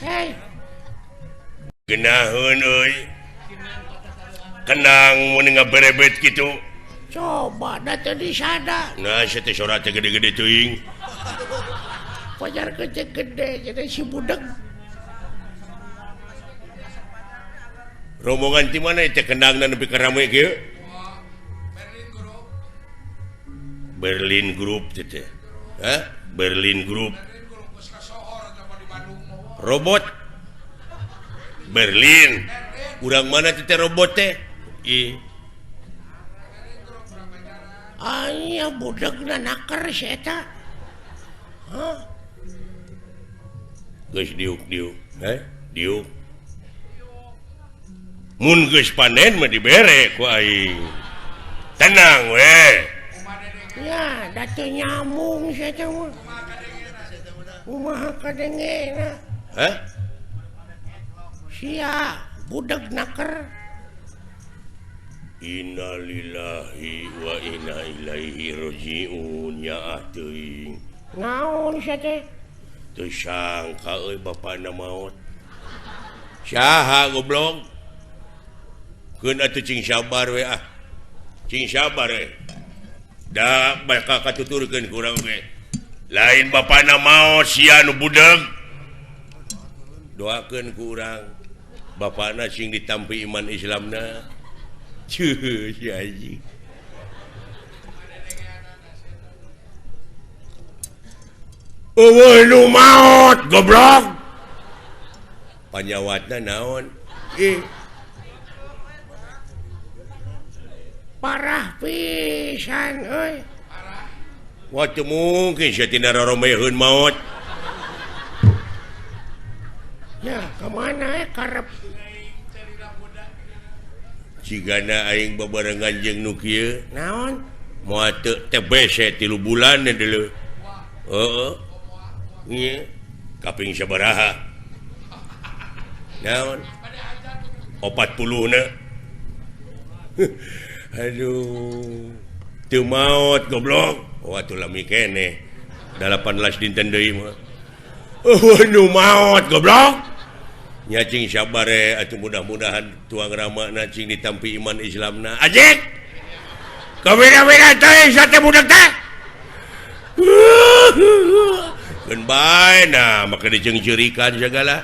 Hei. Geunaheun euy. Kenang mun ngaberebet kitu. Coba da teu disada. Nah, sia teh sora teh gede-gede teuing. Pajar gede-gede jadi si budeg. Rombongan ti mana teh kendangna nepi ka rame kieu? Berlin Group teh teh. Hah? Berlin Group. Robot Berlin. Urang mana teh robot teh? Ih. Aya budegna naker si eta. Hah? Geus diuk-diuk, heh? Diuk. Mun geus panen mah dibere ku aing. Tenang we. Ya, da teu nyambung si eta mah. Kumaha kadengena? Hah? Sia budeg naker. Innalillahi wa inna ilaihi rajiun ya teuing. Naon sia teh? Teu sangka euy bapana maot. Saha goblok? Keun atuh cing sabar we ah. Cing sabar we. Da bakal katuturkeun ku urang ge. Lain bapana maot sia nu budeg. Doakeun ku urang bapana sing ditampi iman Islamna. Cuh, si anjing. Eueuh nu maot goblok. Panyawatna naon? Ih. Parah pisan euy. Wah teu mungkin sia tina roromeheun maot. Ya, ka mana karep? Cigana aing babarengan jeung nu kieu. Naon? Moal teu TBC 3 bulan deuleu. Heeh. Nya kaping sabaraha? Naon? 40 na. Aduh. Teu maot goblok. Oh atuh lami keneh. 18 dinten deui mah. Oh nu maot goblok. Nya cing sabar atuh mudah-mudahan tuang ramana cing ditampi iman Islamna. Ajik. Kabina-bina teh sate budak teh. Keun bae nah make diceungceurikan sagala.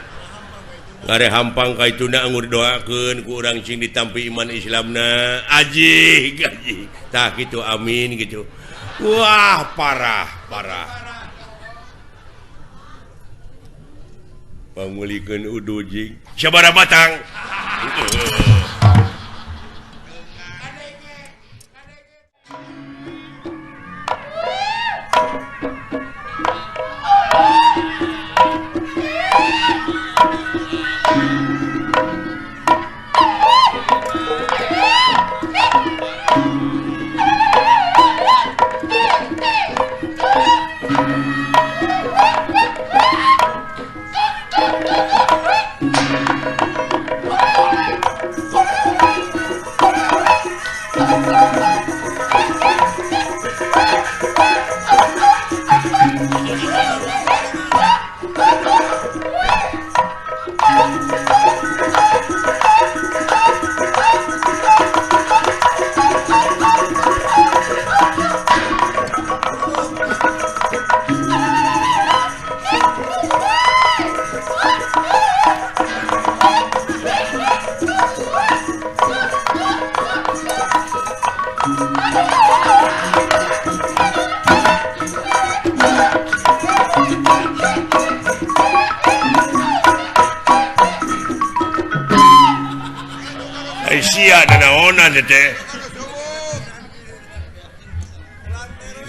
Ngare hampang ka ituna anggur doakeun ku urang cing ditampi iman Islamna. Ajik, ajik. Tah kitu amin gitu. Wah, parah, parah. Pangulikeun udu jing. Sabaraha batang?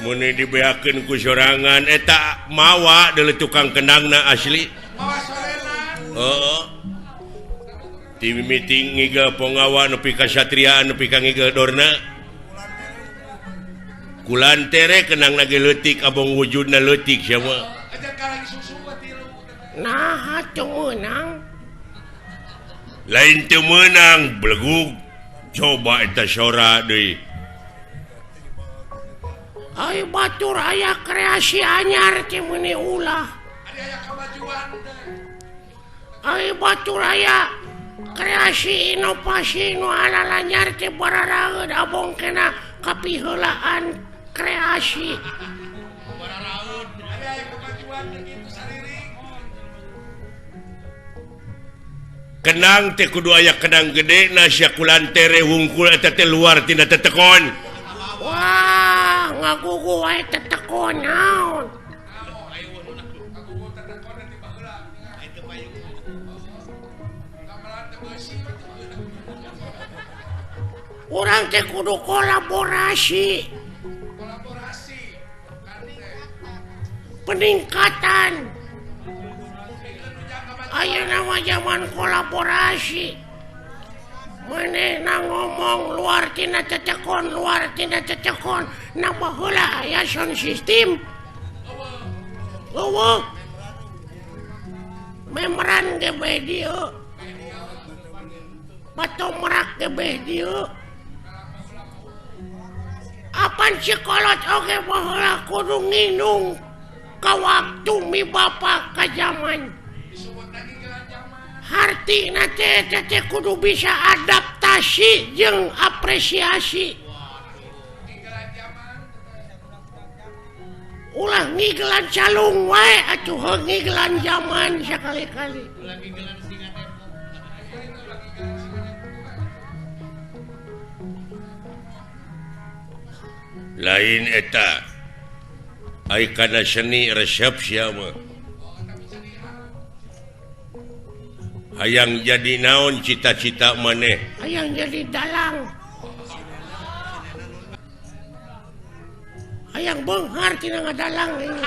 Muni dibeakeun ku sorangan eta mawa deuleu tukang kendangna asli. Heeh. Ti mimiti ngigel ponggawa nepi ka satriaan nepi ka ngigel dorna. Kulantere kendangna ge leutik abong wujudna leutik sia mah. Naha teu meunang? Lain teu meunang belegug. Coba eta sora deui. Ai batur aya kreasi anyar teh meuni ulah. Batur aya kreasi inovasi nu alalanyar teh bararaeud abong kena kapiheulaan kreasi. Kenang teh kudu aya kenang gede na sia kulantere wungkul eta teh luar tina tetekon. Wah, ngagugu wae tetekon naon. Urang teh kudu kolaborasi. Peningkatan. Ayeuna mah zaman kolaborasi. Manehna ngomong luar tina tetekon, luar tina tetekon, na baheula aya sound system. Eueuh. Memeran ge bae dieu. Batomrak ge bae dieu. Apan sikolot oge baheula kudu nginung ka waktu mi bapa ka zaman. Hartina teh teh kudu bisa adaptasi jeung apresiasi. Ulah ngigelan calung wae atuh heuh ngigelan zaman sakali-kali. Lain eta ai kana seni resep sia mah. Hayang jadi naon cita-cita maneh? Hayang jadi dalang. Hayang beunghar tina ngadalang ini.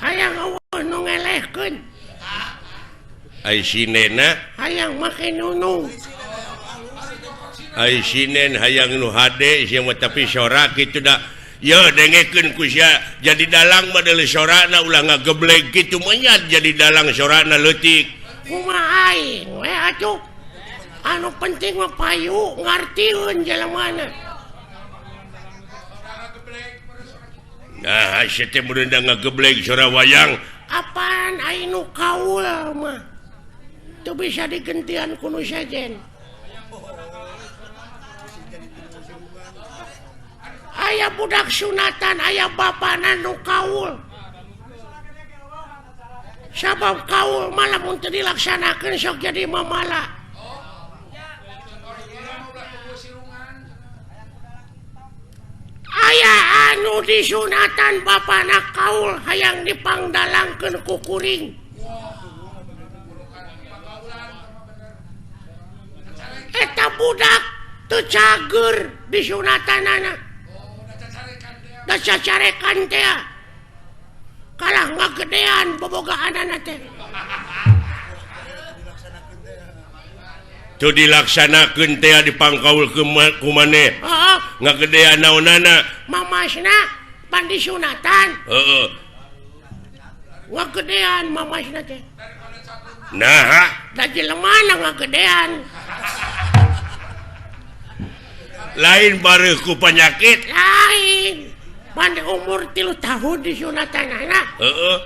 Hayang eueuh nu ngelehkeun. Ai sinena? Hayang make nunung. Ai sinen hayang nu hade sia mah tapi sora kitu da. Ye dengekeun ku sia jadi dalang mah deuleu sorana ulah ngageblek kitu menyat jadi dalang sorana leutik. Kumaha aing we atuh. Anu penting mah payu ngartieun jelemana. Nah, sia teh mun ngageblek sora wayang. Apaan aing nu kaul mah. Teu bisa digentian ku nu sejen. Aya budak sunatan, aya bapana nu kaul. Sabab kaul mah lamun teu dilaksanakeun sok jadi mamala. Aya anu disunatan bapana kaul hayang dipangdalangkeun ku kuring. Eta budak teu cager disunatanana. Da cacarekan teh kalah ngagedean bobogaanana teh. Teu dilaksanakeun teh dipangkaul ku maneh. Heeh. Ngagedean naonana? Mamasna pan disunatan. Heeh. Ngagedean mamasna teh. Naha? Da jelemana ngagedean. Lain bareuh ku panyakit. Lain. Pan umur 3 tahun disunatanana. Heeh.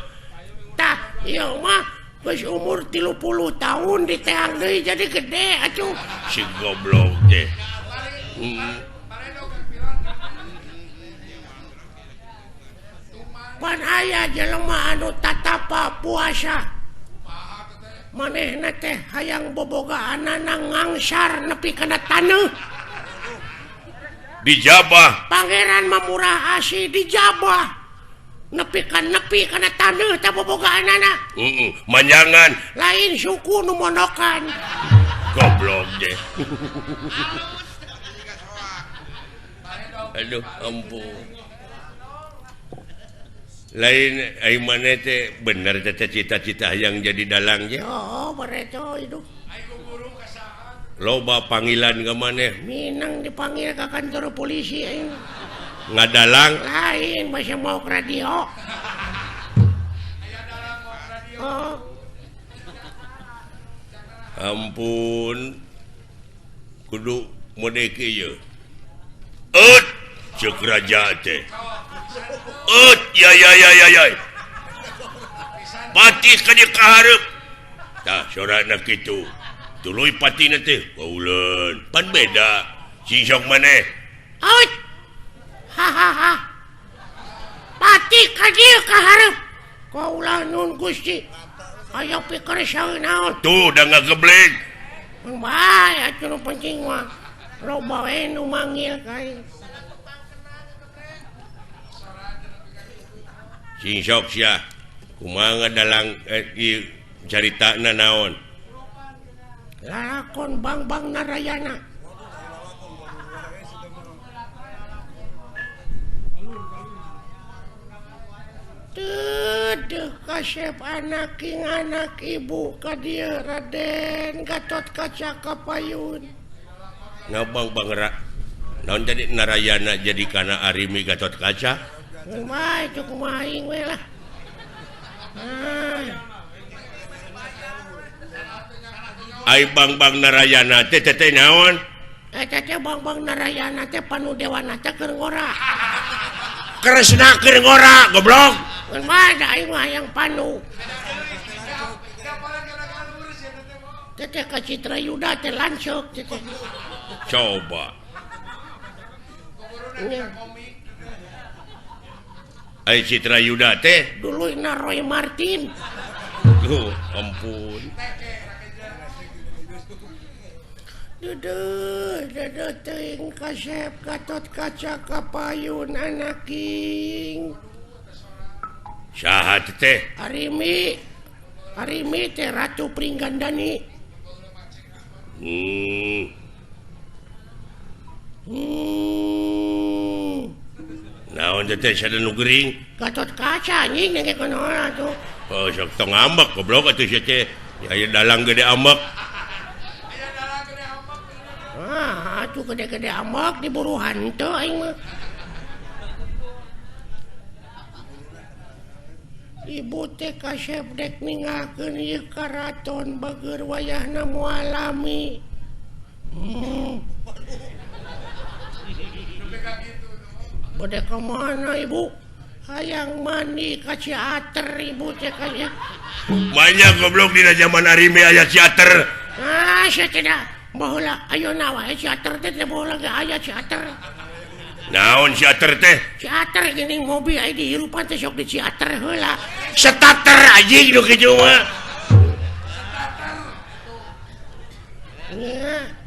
Tah, ieu mah geus umur 30 tahun diteang deui jadi gede atuh. Si goblok teh. Pan aya jelema anu tatapa puasa. Manehna teh hayang bobogaanana ngangsar nepi kana taneuh. Dijabah. Pangeran mah murah asih dijabah. Nepi ka nepi kana taneuh teh bobogaanana. Heeh, manjangan. Lain suku nu mondokan. Goblok deh. Aduh, ampun. Lain ai maneh teh bener teh cita-cita hayang jadi dalang je. Oh, bareto hidup. Loba panggilan ke maneh? Minang dipanggil ke kantor polisi aing. Ngadalang? Lain, masih mau ke radio. Oh. Ampun. Kudu mode kieu. Eut, ceuk raja teh. Eut, ya ya ya ya ya. Patih ka dieu ka hareup. Tah sorana kitu. Tuluy patina teh kauleun. Pan beda. Sing sok maneh. Out. Hahaha. Patih ka dieu ka hareup. Kaula nun Gusti. Aya pikir saeun naon? Tuh da ngagebleng. Mun bae atuh nu penting mah. Loba we nu manggil ka aing. Sing sok sia. Kumaha dalang ieu caritana naon? Lalakon Bangbang Narayana. Teuh kasep anak king anak ibu ka dieu Raden Gatot Kaca Kapayun. Ngabang Bang naon jadi Narayana jadi kana Arimi Gatot Kaca? Kumaha itu kumaha aing we lah. Ai Bangbang Narayana teh teh naon? Eta teh Bangbang Narayana teh panu dewana teh keur ngora. Kresna keur ngora goblok. Mun mah da aing mah hayang panu. Teh ka Citra Yuda teh lanceuk teh. Coba. Ai Citra Yuda teh duluyna Roy Martin. Duh, ampun. Duduh, duduh teuing kasep Gatot Kaca Kapayun anaking. Saha teh? Arimi. Arimi teh Ratu Pringgandani. Naon teh sada nu gering? Gatot Kaca anjing nengke kunaon atuh. Oh, sok tong ambek goblok atuh sia teh. Aya dalang gede ambek. Ah, atuh gede-gede ambek diburu hantu aing mah. Ibu teh kasep dek ninggalkeun ieu karaton bageur wayahna moal lami. Bade ka mana ibu? Hayang mandi ka Ciater ibu teh kaya. Banyak goblok dina zaman Arimi aya Ciater. Ah, sia tidak. Baheula ayeuna wae Ciater teh teh baheula ge aya Ciater. Naon Ciater teh? Ciater geuning mobil aya dihirupan teh sok di Ciater heula. Starter anjing nu kitu mah. Nya.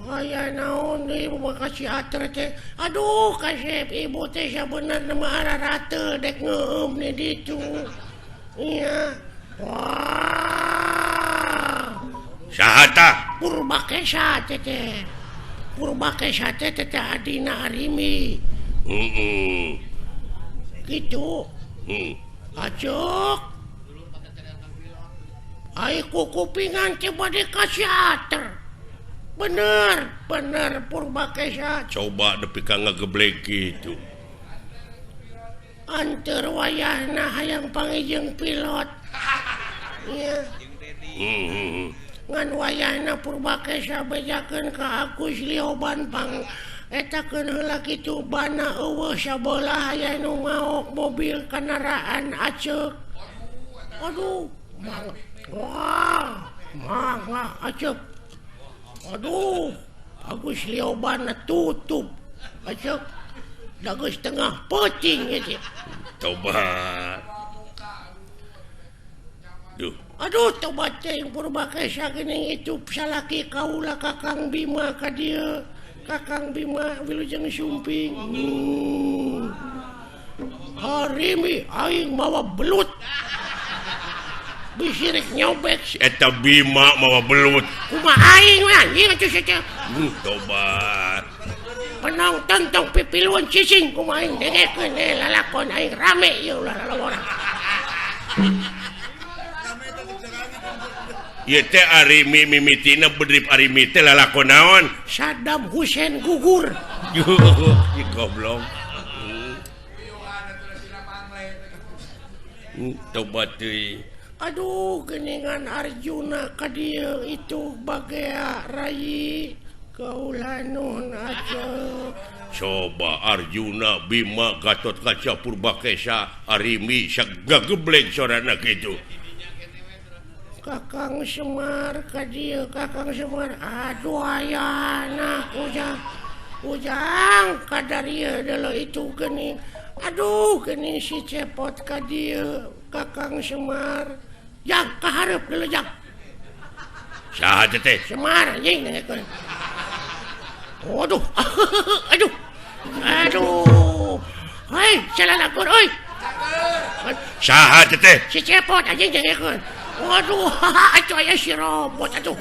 Aya naon deui ibu ka Ciater teh. Aduh kasep ibu teh sabenerna mah ararate dek ngeueum di ditu. Nya. Wah. Saha tah? Purbakesa teh teh. Purbakesa teh teh adina Arimi. Heeh. Kitu. Acuk. Ai kukupingan teh bade ka Ciater. Bener, bener Purbakesa. Coba nepi ka ngageblek kitu. Anteur wayahna hayang pangijeng pilot. Nya. Ngan wayahna Purbakesa bejakeun ka Agus Lioban pang etakeun heula kitu bana eueuh sabelah aya nu maok mobil kendaraan aceuk. Aduh, mangga. Wah, mangga aceuk. Aduh, Agus Lioban tutup. Aceuk. Da geus tengah peuting ieu teh. Tobat. Duh. Aduh, tobat teh Purbakesa geuning itu salaki kaula Kakang Bima ka dieu. Kakang Bima wilujeng sumping. Harimi aing mawa belut. Bisi rek nyobek si eta Bima mawa belut. Kumaha aing we anjing atuh sia teh. Tobat. Penonton tong pipiluan cicing kumaha aing dengekeun lalakon aing rame ieu ulah lalawora. Ieu teh Arimi mimitina bedrip Arimi teh lalakon naon? Saddam Hussein gugur. Goblok. Tobat teuing. Aduh, geningan Arjuna ka dieu itu bagea rayi kaula nun aceuk. Coba Arjuna Bima Gatot Kaca Purbakesa Arimi sagageblek sorana kitu. Kakang Semar ka dieu Kakang Semar aduh ayana ujang ujang kadarieu deuleu itu geuning aduh geuning si Cepot ka dieu Kakang Semar jang ka hareup deuleu jang saha teh Semar anjing nanyakeun. Aduh aduh aduh hei salalakon euy saha teh si Cepot anjing nanyakeun. Waduh, atuh aya si robot atuh.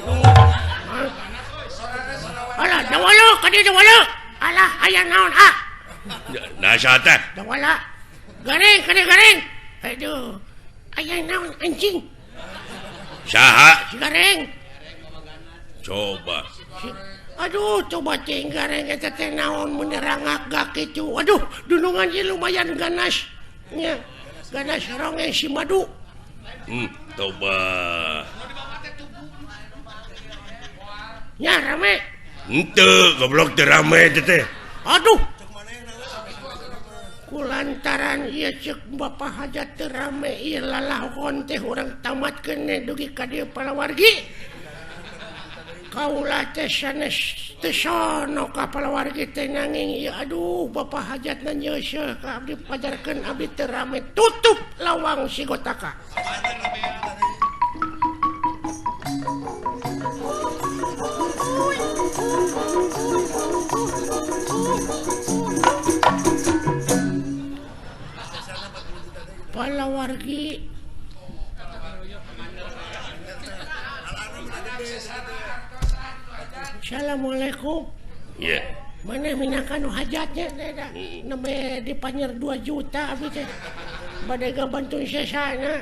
Alah, dawala ka dieu dawala. Alah, aya naon ah? Nah, saha teh? Dawala. Garing, ka dieu garing. Aduh. Aya naon anjing? Saha? Si garing. Coba. Aduh, coba cing gareng eta teh naon mun rangak gak kitu. Aduh, dunungan ieu lumayan ganas. Nya, ganas ronge si madu. Coba. Nya rame. Henteu, goblok teu rame teh. Aduh. Kulantaran ieu ceuk Bapak Hajat teu rame ieu lalahon teh urang tamatkeun dugi ka dieu palawargi. Kaula teh sanes teu sono ka palawargi teh nanging ieu aduh Bapak Hajatna nyeuseuh ka abdi pajarkeun abdi teu rame tutup lawang sigotaka. Palawargi Assalamualaikum. Iya. Yeah. Mana minangka nu hajatnya nembe dipanyer 2 juta abdi teh. Bade gabantuan sesana.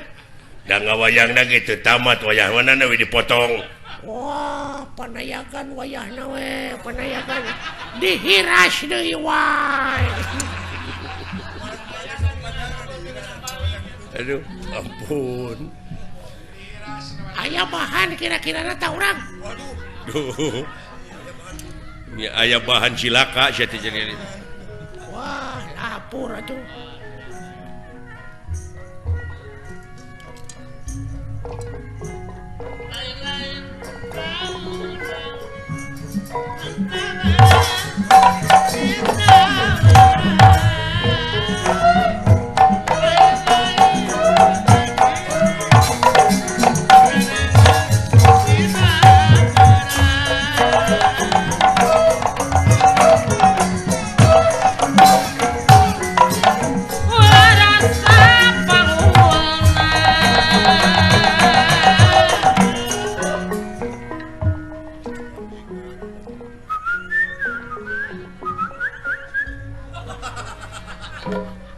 Da ngawayangna kitu tamat wayah mana we dipotong. Wah, panayakan wayahna we, panayakan dihiras deui wae. Aduh, ampun. Aya bahan kira-kirana ta urang. Waduh. Nya aya bahan cilaka sia teh jadi. Wah, lapur atuh.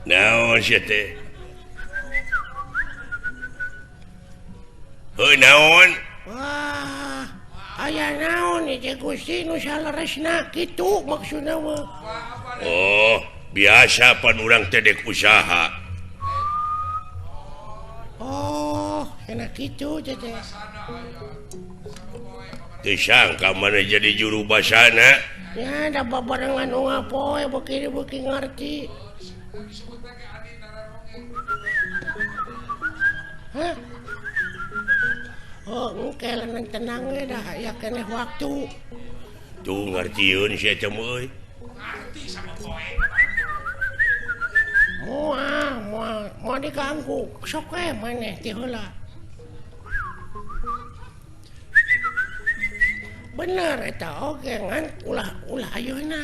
Naon sia teh? Heuh naon? Wah, aya naon ieu Gusti nu saleresna kitu maksudna mah. Oh, biasa pan urang teh dek usaha. Oh, enak kitu teh. Teu sangka mana jadi juru basana. Ya, da babarengan unggal poe beuki-beuki ngarti. Hah? Oh, engke lenang tenang we dah aya keneh waktu. Tuh ngartieun sia teh euy. Ngarti sama poe. Moal, moal, moal diganggu. Sok we maneh ti heula. Bener eta oge ngan ulah ayeuna.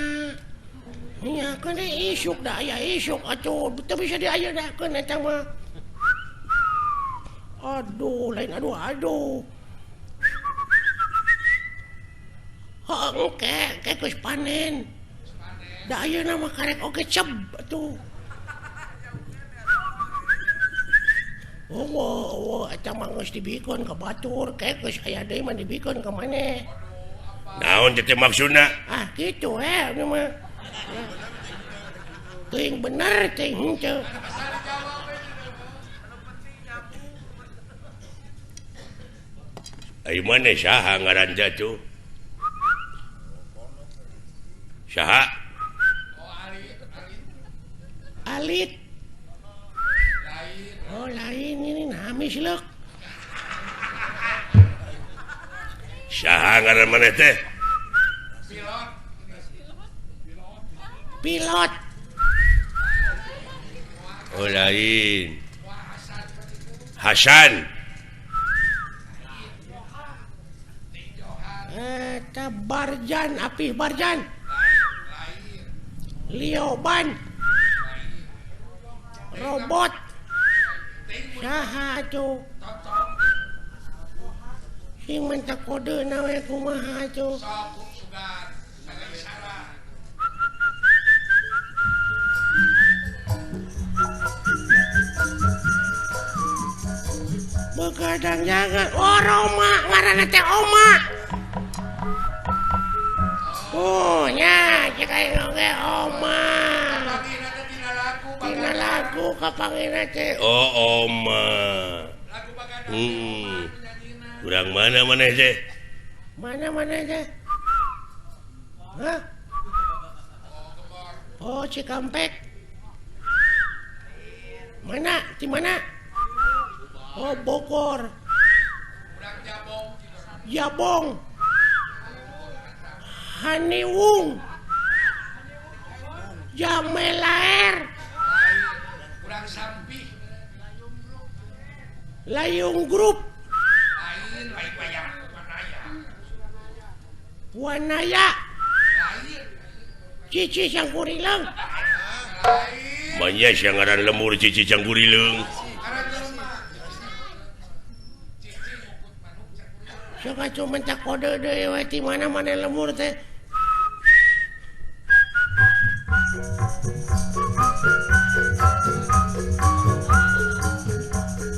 Nya keun isuk da aya isuk atuh teu bisa diayeuna eta mah. Aduh, lain aduh aduh. Heuh, engke engke geus panen. Da ayeuna mah karek oge ceb atuh. Oh, oh, eta mah geus dibikeun ka batur, ke geus aya deui mah dibikeun ka maneh. Naon teh maksudna? Ah, kitu we ieu mah. Teuing bener teuing henteu. Ayo mana saha ngaran jatuh? Saha? Amisleuk. Saha ngaran maneh teh? Pilot. Pilot. Oh lain. Hasan. Eta Barjan, Apih Barjan. Lioban. Robot. Saha atuh? Sing minta kode na we kumaha atuh? Begadang jangan. Oh Roma, ngaranna teh Oma. Oh nya, cek aing oge Oma. Tina lagu kapangina teh. Oh Oma. Urang mana maneh teh? Mana maneh teh? Hah? Oh Cikampek. Mana? Di mana? Oh Bogor. Jabong. Haniwung. Jamelaer. Layung Group. Wanaya. Cici Cangkurileung. Manya sia ngaran lemur Cici Cangkurileung. Sok atuh minta kode deui we ti mana-mana lemur teh.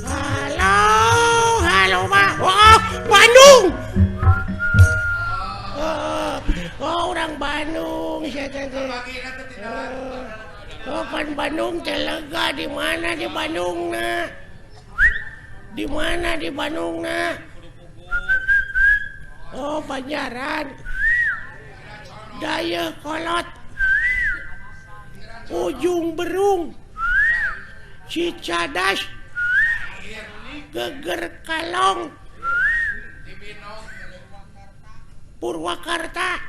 Halo, halo Ma. Oh, Bandung. Oh, orang Bandung sia teh. Oh, pan Bandung teh lega di mana di Bandungna? Di mana di Bandungna? Oh, Banjaran. Dayakolot. Ujung Berung. Cicadas. Geger Kalong. Purwakarta.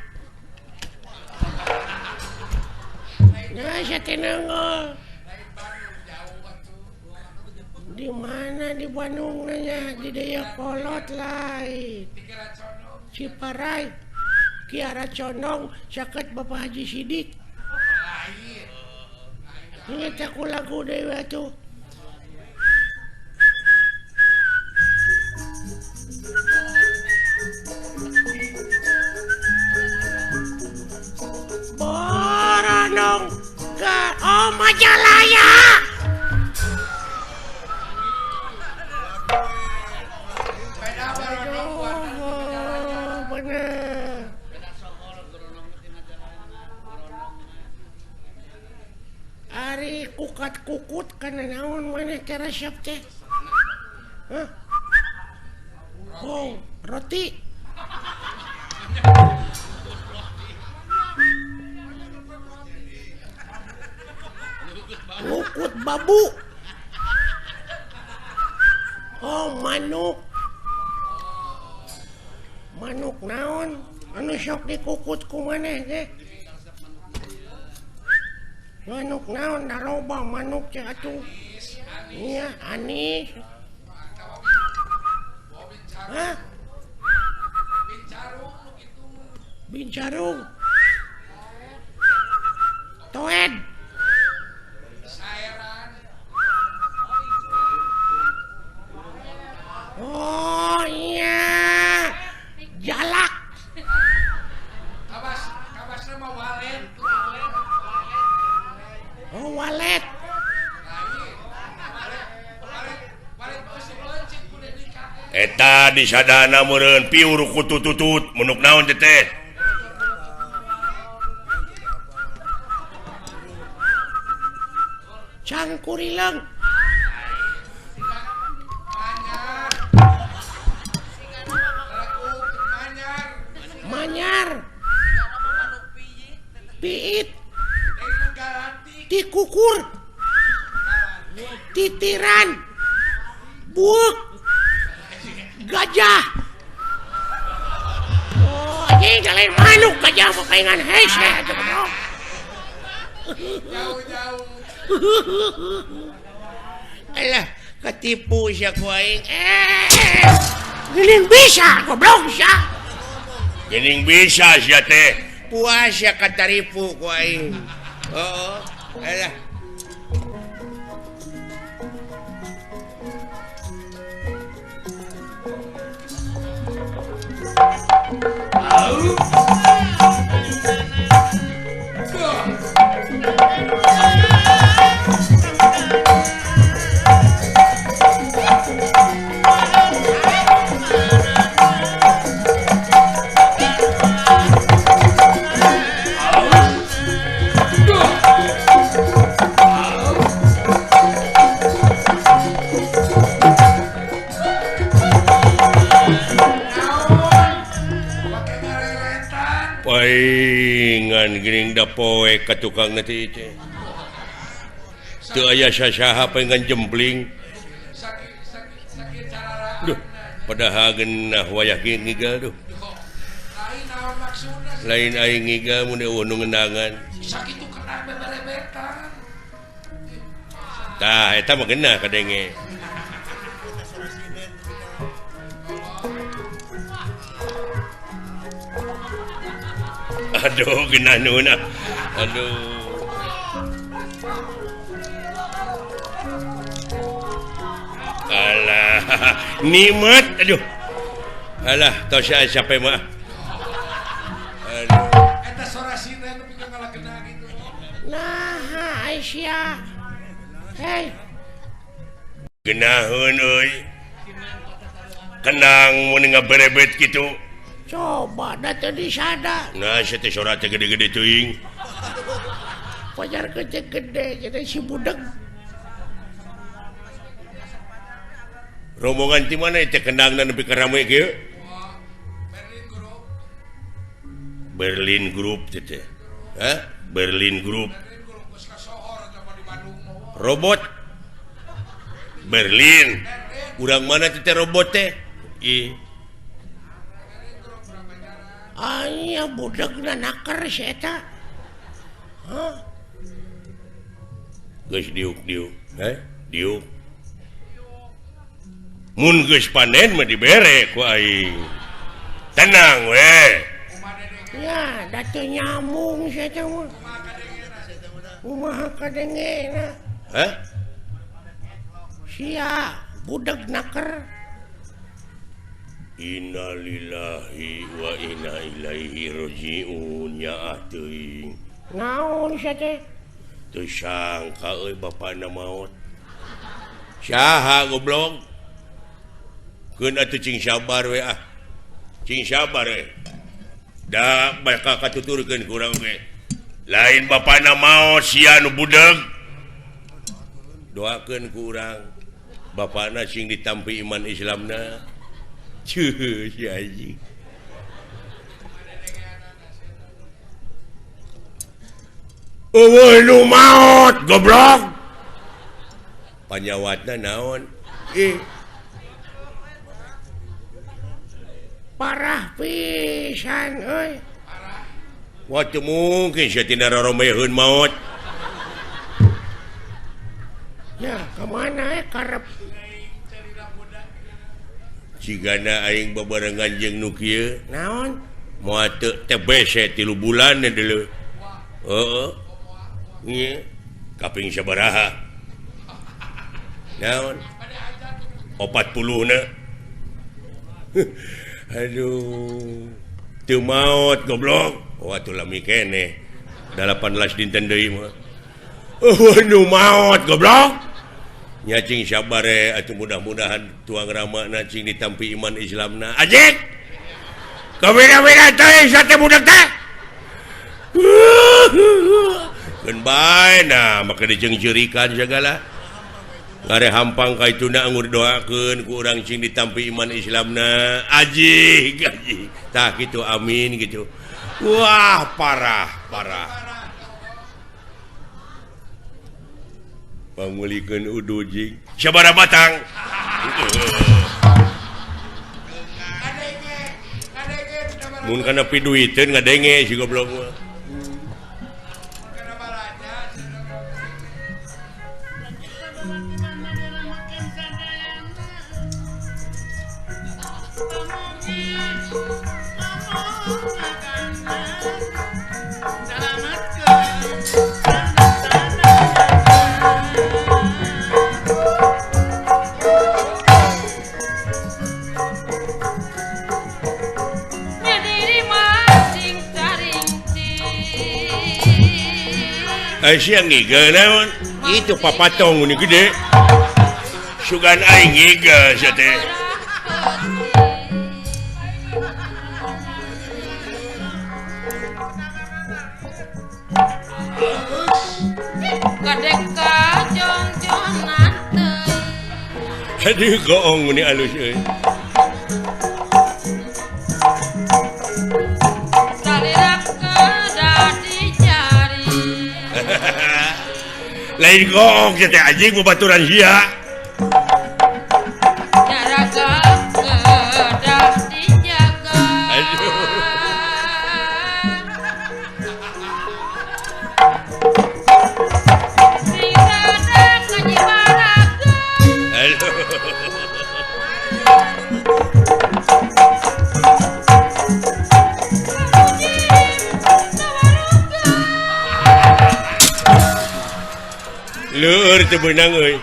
Nah, saya tenang. Di mana di Bandung nanya? Di Dayakolot lain. Ciparai, Kiara Condong, caket Bapak Haji Sidik. Ini aku lagu dewa tuh. Boronong ke oh Majalaya. Ari kukat-kukut kana naon maneh teh resep teh? Hah? Oh, roti. Ngukut babu. Oh, manuk. Manuk naon? Anu sok dikukut ku maneh teh? Manuk naon daroba manuk teh atuh. Nya anis. Hah? Bincarung. Toed. Oh iya. Jalak. Kabas nama walet. Oh walet. Eta disadana meureun piur kutututut menuk naon teh teh. Cangkurileung. Manyar. Piit. Tikukur. Titiran. Buuk. Gajah. Oh, anjing lain manuk gajah mah kaingan hese atuh goblok. Jauh-jauh. Alah, ketipu sia ku aing. Geuning bisa goblok sia. Geuning bisa sia teh. Puas sia kataripu ku aing. Heeh. Alah. Paingan geuning da poe ka tukang teh teh. Teu aya sasaha paingan jempling. Duh, padahal geunah wayah kieu ngigal duh. Lain aing ngigal mun eueuh nu ngendangan. Sakitu kena beberebetan. Tah eta mah geunah kadenge. Aduh, geunah nuhun ah. Aduh. Alah, nikmat aduh. Alah, tos aya sape mah. Aduh. Eta sora sinden nu pikeun ngalakena gitu. Nah, Aisyah. Hei. Geunaheun euy. Kenang mun ngaberebet kitu. Coba da teu disada. Nah, sia teh sora teh gede-gede teuing. Pajar gede-gede jadi si budeg. Rombongan ti mana teh kendangna nepi ka rame kieu? Berlin Group. Berlin Group teh teh. Hah? Berlin Group. Robot. Berlin. Urang mana teh robot teh? Ih. Aya budegna naker si eta. Hah? Geus diuk-diuk, heh? Diuk. Mun geus panen mah dibere ku aing. Tenang we. Ya, da teu nyambung si eta mah. Kumaha kadengena? Hah? Sia budeg naker. Innalillahi wa inna ilaihi rajiun ya teuing. Naon sia teh? Teu sangka euy bapana maot. Saha goblok? Keun atuh cing sabar we ah. Cing sabar we. Da bakal katuturkeun ku urang ge. Lain bapana maot sia nu budeg. Doakeun ku urang bapana sing ditampi iman Islamna. Cuh, si anjing. Eueuh nu maot goblok. Panyawatna naon? Ih. Parah pisan euy. Wah teu mungkin sia tina roromeheun maot. Ya, ka mana karep? Cigana aing babarengan jeung nu kieu. Naon? Moal teu TBC 3 bulan deuleu. Heeh. Nya kaping sabaraha? Naon? 40 na. Aduh. Teu maot goblok. Oh atuh lami keneh. 18 dinten deui mah. Eueuh nu maot goblok. Nya cing sabare atuh mudah-mudahan tuang ramana cing ditampi iman Islamna. Ajik. Kabina-bina teh sate budak teh. Keun bae nah make diceungceurikan sagala. Ngare hampang ka ituna anggur doakeun ku urang cing ditampi iman Islamna. Ajik, ajik. Tah kitu amin gitu. Wah, parah, parah. Pangulikeun udu jing. Sabaraha batang? Mun kana piduiteun ngadenge si goblok mah. Siang ngigel naon? Itu papatong ini gede. Sugan aing ngigel sia teh. Kadeka jongjonan teuing. Aduh goong ini alus euy. Lain goong sia teh anjing babaturan sia. Jaraga kedah dijaga. Aduh. Sing rada kajibaraga. Aduh. Leur teu beunang euy.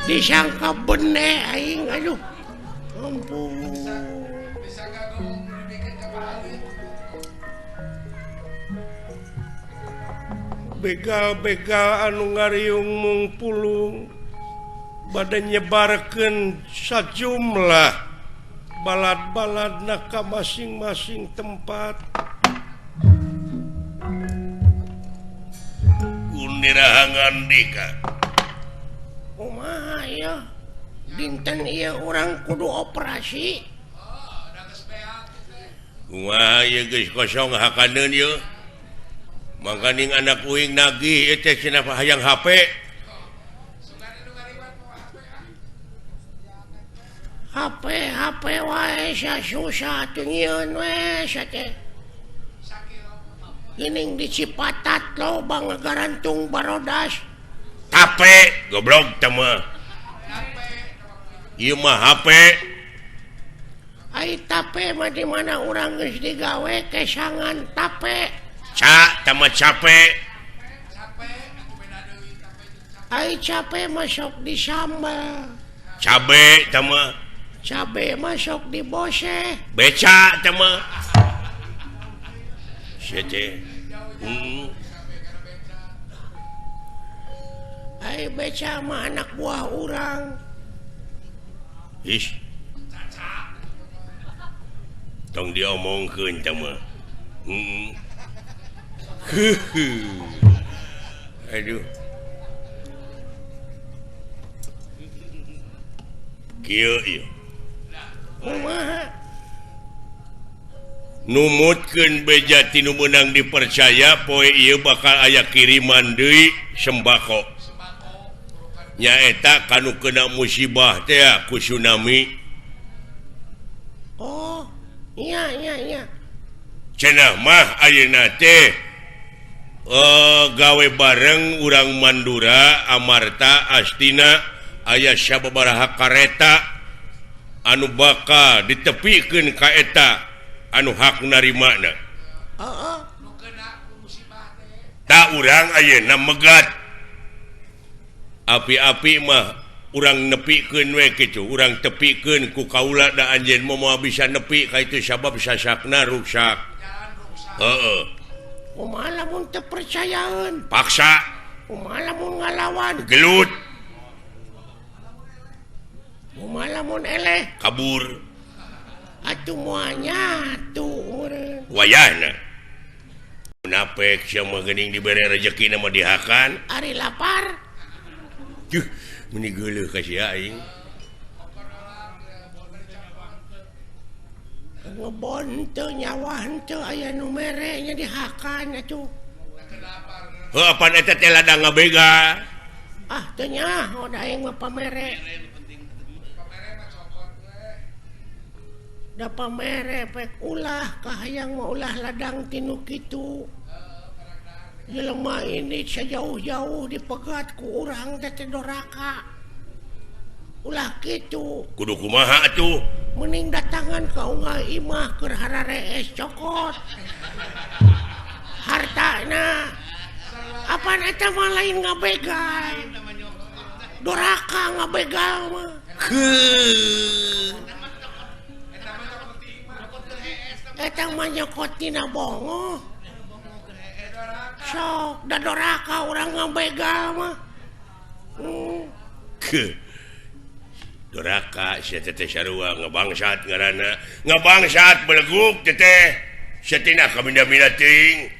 Disangka bene aing aduh. Ampun. Begal-begal anu ngariung mung pulung bade nyebarkeun sajumlah balad-balad ka masing-masing tempat. Kunirahangan dika. Kumaha ieu? Dinten ieu urang kudu operasi. Kumaha ieu geus kosong hakaneun ieu. Mangkaning anak uing nagih ieu teh cenah hayang HP. HP HP wae sia susah teu nyieun we sia teh. Geuning di Cipatat loba ngagarantung barodas. Tape goblok teh mah. Ieu mah HP. Ai tape mah di mana urang geus digawe kesangan tape. Ca teh mah cape. Ai cape mah sok disambel. Cabe teh mah. Cabe mah sok diboseh. Beca teh mah. Sia teh. Ai beca mah anak buah urang. Ih. Tong diomongkeun teh mah. Aduh. Kieu ieu. Kumaha? Numutkeun beja ti nu meunang dipercaya poe ieu bakal aya kiriman deui sembako. Nyaeta kanu kena musibah teh ku tsunami. Oh, iya iya iya. Cenah mah ayeuna teh gawe bareng urang Mandura, Amarta, Astina aya sababaraha kareta anu bakal ditepikeun ka eta anu hak narimana. Heeh. Ta urang ayeuna megat. Api-api mah urang nepikeun we kitu, urang tepikeun ku kaula da anjeun mah moal bisa nepi ka itu sabab sasakna ruksak. Heeh. Kumaha lamun teu percayaeun? Paksa. Kumaha lamun ngalawan? Gelut. Kumaha lamun eleh? Kabur. Atuh moal nyatu meureun. Wayahna. Munafik sia mah geuning dibere rejeki mah dihakan. Ari lapar. Juh, meuni geuleuh ka sia aing. Ngebon teu nyawa henteu aya nu mere nya dihakan atuh. Heuh apan eta teh ladang ngabega. Ah teu nyaho da aing mah pamere. Da pamere pek ulah kahayang mah ulah ladang tinu kitu. Jelema ini sejauh-jauh dipegat ku urang teh doraka. Ulah kitu. Kudu kumaha atuh? Mending datangan ka unggal imah keur hararees cokot. Hartana. Apaan eta mah lain ngabegal. Doraka ngabegal mah. Heuh. Eta mah nyokot tina bongoh. Sok da doraka urang ngabegal mah. Ke doraka sia teh sarua ngabangsat ngaranna. Ngabangsat beleguk teh. Sia tina kaminda-minda teuing.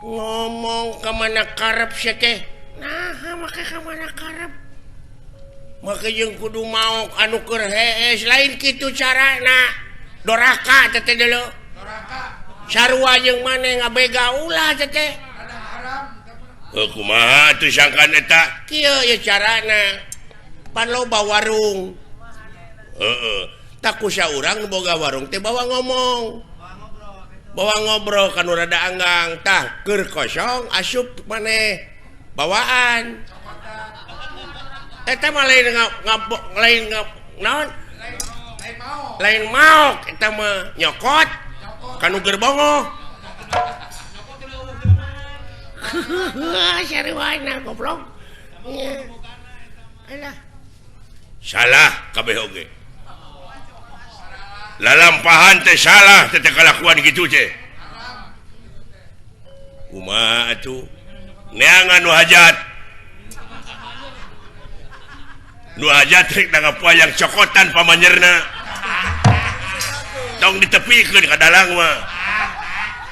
Ngomong ka mana karep sia teh. Naha make ka mana karep? Make jeung kudu maok anu keur hees lain kitu carana. Doraka teh teh deuleu. Doraka. Sarua jeung maneh ngabega ulah teh teh. Heuh kumaha atuh sangkan eta? Kieu ye carana. Pan loba warung. Heeh. Tak ku saurang nu boga warung teh bawa ngomong. Bawa ngobrol kan rada anggang tah keur kosong asup maneh bawaan. Eta mah lain lain naon? Lain maok eta mah nyokot kanu keur bongoh. Sarwana goblok. Alah. Salah kabeh oge. Lalampahan teh salah teh kalakuan kitu teh. Kumaha atuh? Neangan nu hajat. Nu hajat rek nanggap wayang cokotan pamanyerna. Tong ditepikeun ka dalang mah.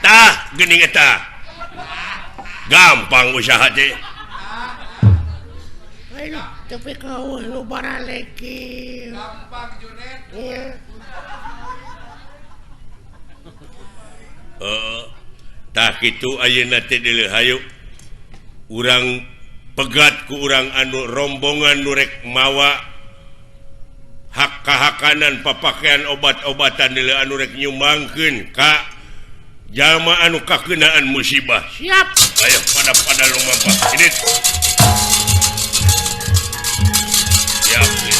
Tah geuning eta. Gampang usaha teh. Ayo tepi ka eueuh nu baraleki. Gampang Junet. Tah kitu ayeuna teh deuleu hayu. Urang pegat ku urang anu rombongan nu rek mawa hak kahakanan papakaian obat-obatan deuleu anu rek nyumbangkeun ka jalma anu kakeunaan musibah. Siap. Ayo pada lumampah. Ini. Siap ini.